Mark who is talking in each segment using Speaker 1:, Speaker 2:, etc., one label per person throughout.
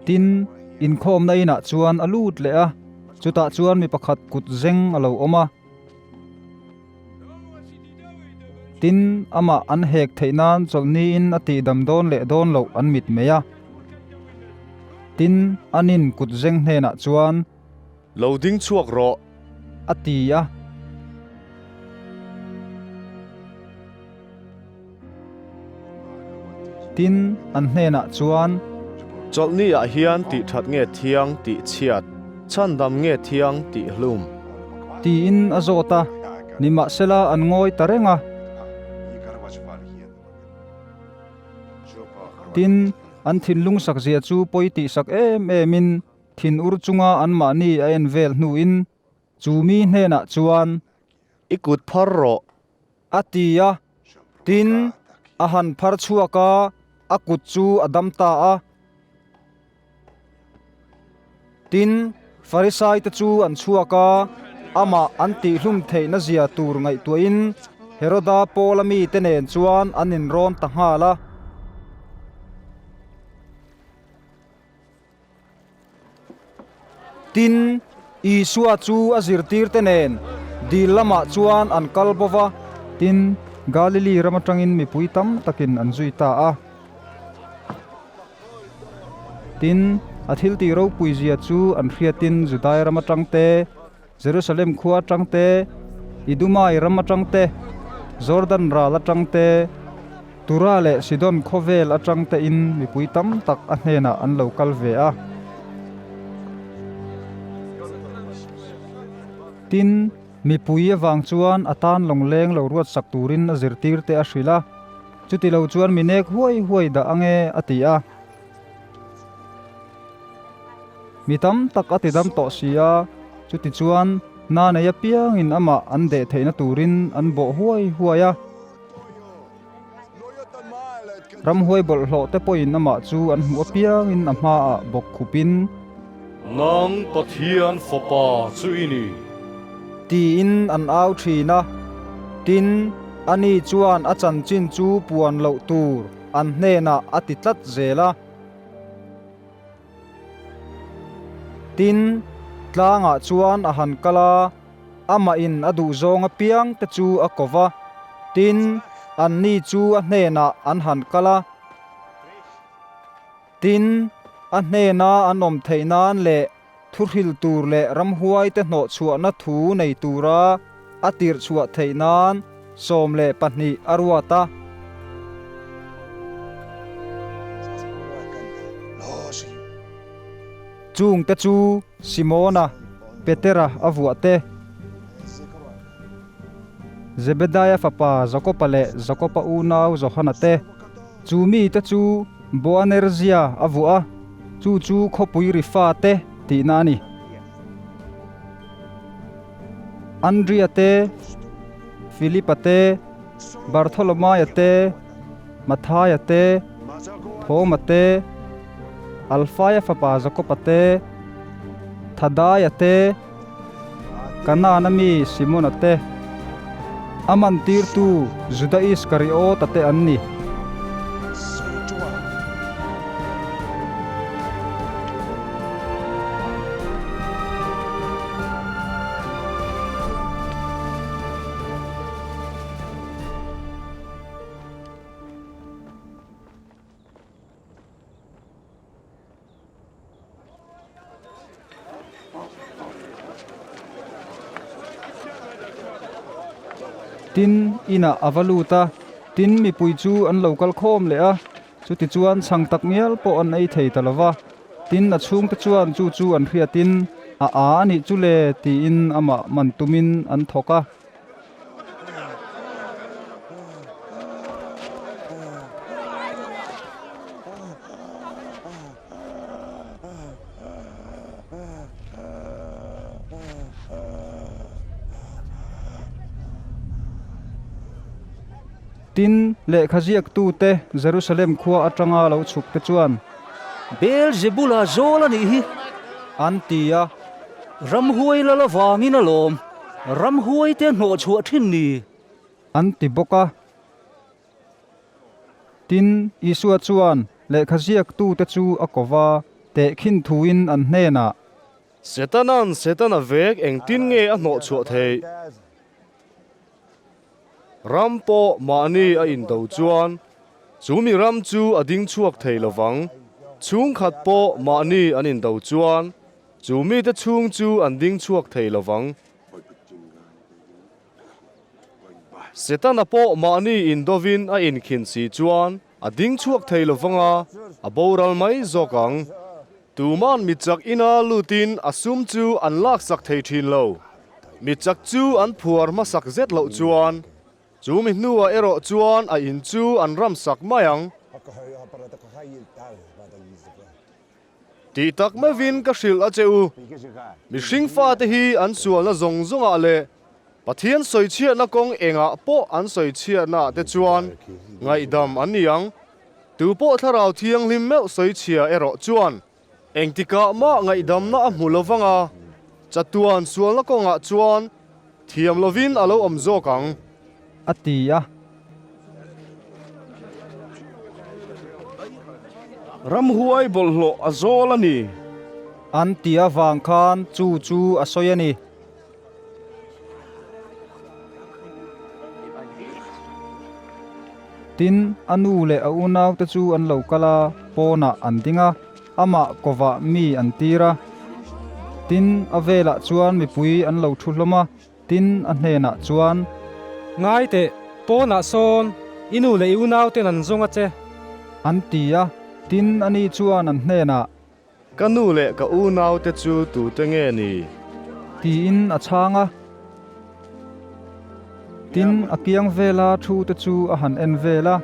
Speaker 1: Tin, inkhawmna inah chuan a lut leh a, chutah chuan mi pakhat kut zeng a lo awm a. Tin, amah an hek theih nan chawlhniin a tihdam dawn leh dawn loh an mit mai a. Tin, anin kut zeng hnenah chuan.
Speaker 2: Lo ding chhuak rawh.
Speaker 1: A ti a. Tin, an hnenah chuan.
Speaker 2: Chawlhni ah hian tih that nge thiang tih chhiat, chhandam nge thiang tih hlum?
Speaker 1: Tiin a zawt a, nimahsela an ngawi ta reng a. Tin, an thinlung sakzia chu pawi tihsak em emin thin ur chunga anmahni a en vel hnuin chu mi hnenah chuan.
Speaker 2: I kut phar rawh.
Speaker 1: A ti a, tin, a han phar chhuak a, a kut chu a dam ta a. Tin, Farisaite chu an chhuak a, amah an tihhlum theihna zia tur ngaihtuahin Heroda Paula mite nen chuan an inrawn ta nghal a. Tin, Isua chu a zirtirte nen dil lamah chuan an kal bo va. Tin, Galili ram atangin mipui tam takin an zui ta a. Tin, a thiltih ropuizia chu an hriatin Judai ram atang te, Jerusalem khua atang te, Idumai ram atang te, Jordan ral atang te, Tura leh Sidon khawvel atang tein mipui tam tak a hnenah an lo kal ve a. Tin, mipui avang chuan a tan lawngleng lo ruatsak turin a zirtirte a hrilh a, chuti lo chuan mi nek huai huai dah ange a ti a. Mi tam tak a tidam tawh si a, chuti chuan na nei apiangin amah an deh theihna turin an bawh huai huai a. Ramhuai bawlhhlawh te pawhin amah chu an hmuh apiangin a hmaah bawk khupin.
Speaker 2: Nang Pathian Fapa chu i ni.
Speaker 1: Tiin an au thin a. Tin, ani chuan a chanchin chu puan loh tur an hnenah a ti tlat zel a. Tin, tlangah chuan a han kal a. Amahin a duhzawng apiang te chu a ko va, tin, anni chu a hnenah an han kal a. Tin, a hnena an awm theih nan leh thuhril tur leh ramhuaite hnawhchhuahna thu nei tura a tirhchhuah theih nan 12 a ruat a. Chungte chu Simona, Petera a vuah te, Zebedaia fapa Jakoba leh Jakoba unau Johana te, chu mite chu Boanerzia a vuah a, chu chu khawpui ri fa te tihna a ni. Andria te, Filipa te, Bartholomaia te, Mathaia te, Thoma te, Alfaia fapa Jakoba te, Thadaia te, Kanaana mi Simona te, a mantirtu Juda Iskariota te an ni. Tin, inah a va lut a, tin mipui chu an lo kal khawm leh a, chutichuan chhang tak ngial pawh an ei thei ta lo va. Tin, a chhungte chuan chu chu an hriatin, A a a nih chu le, tiin amah man tumin an thawk a. Tin, lehkha ziaktute Jerusalem khua atanga lo chhukte chuan.
Speaker 3: Beelzebula zawl a nih hi.
Speaker 1: An ti a.
Speaker 3: Ramhuai lal avangin alawm ramhuaite hnawhchhuah thin ni.
Speaker 1: An ti bawk a. Tin, Isua chuan lehkha ziaktute chu a ko va. Tehkhin thuin an hnenah.
Speaker 2: Setanan Setana vek engtin nge a hnawh chhuah theih? Ram pawh mahni a indo chuan chu mi ram chu a ding chhuak thei lovang. Chhungkhat pawh mahni an indo chuan chu mite chhung chu an ding chhuak thei lovang. Setana pawh mahni indovin a inkhin si chuan a ding chhuak thei lovang a, a boral mai zawk ang. Tuman michak ina lutin a sum chu an laksak thei thin lo. Michak chu an phuar hmasak zet loh chuan chu mi hnuah erawh chuan a in chu an ramsak mai ang. Tih tak meuhin ka hrilh a che u, mihring fate hi an sualna zawng zawngah leh Pathian sawichhiatna kawng engah pawh an sawichhiatnaah te chuan ngaihdam an ni ang. Tu pawh Thlarau Thianghlim meuh sawichhia erawh chuan engtikah mah ngaihdamna a hmu lo vang a, chatuan sualna kawngah chuan thiam lovin a lo awm zawk ang.
Speaker 1: A ti a.
Speaker 4: Ramhuai bawlhhlawh a zawl a ni.
Speaker 1: An ti avang khan chu chu a sawi a ni. Tin, a nu leh a unaute chu an lo kal a, pawnah an ding a, amah kovah mi an tir a. Tin, a velah chuan mipui an lo thu hlawm a. Tin, a hnenah chuan.
Speaker 5: Ngai teh, pawnah sawn i nu leh i unauten an zawng a che.
Speaker 1: An ti a. Tin, ani chuan an hnenah.
Speaker 2: Ka nu leh ka unaute chu tute nge ni?
Speaker 1: Tiin a chhang a. Tin, a kiang vela thute chu a han en vel a.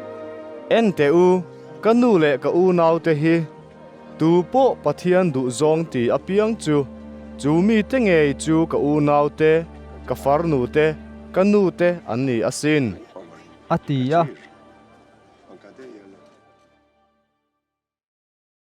Speaker 2: En teh u, ka nu leh ka unaute hi. Tu pawh Pathian duhzawng ti apiang chu, chu mite ngei chu ka unaute, ka farnute, ka nute an ni asin.
Speaker 1: A ti a.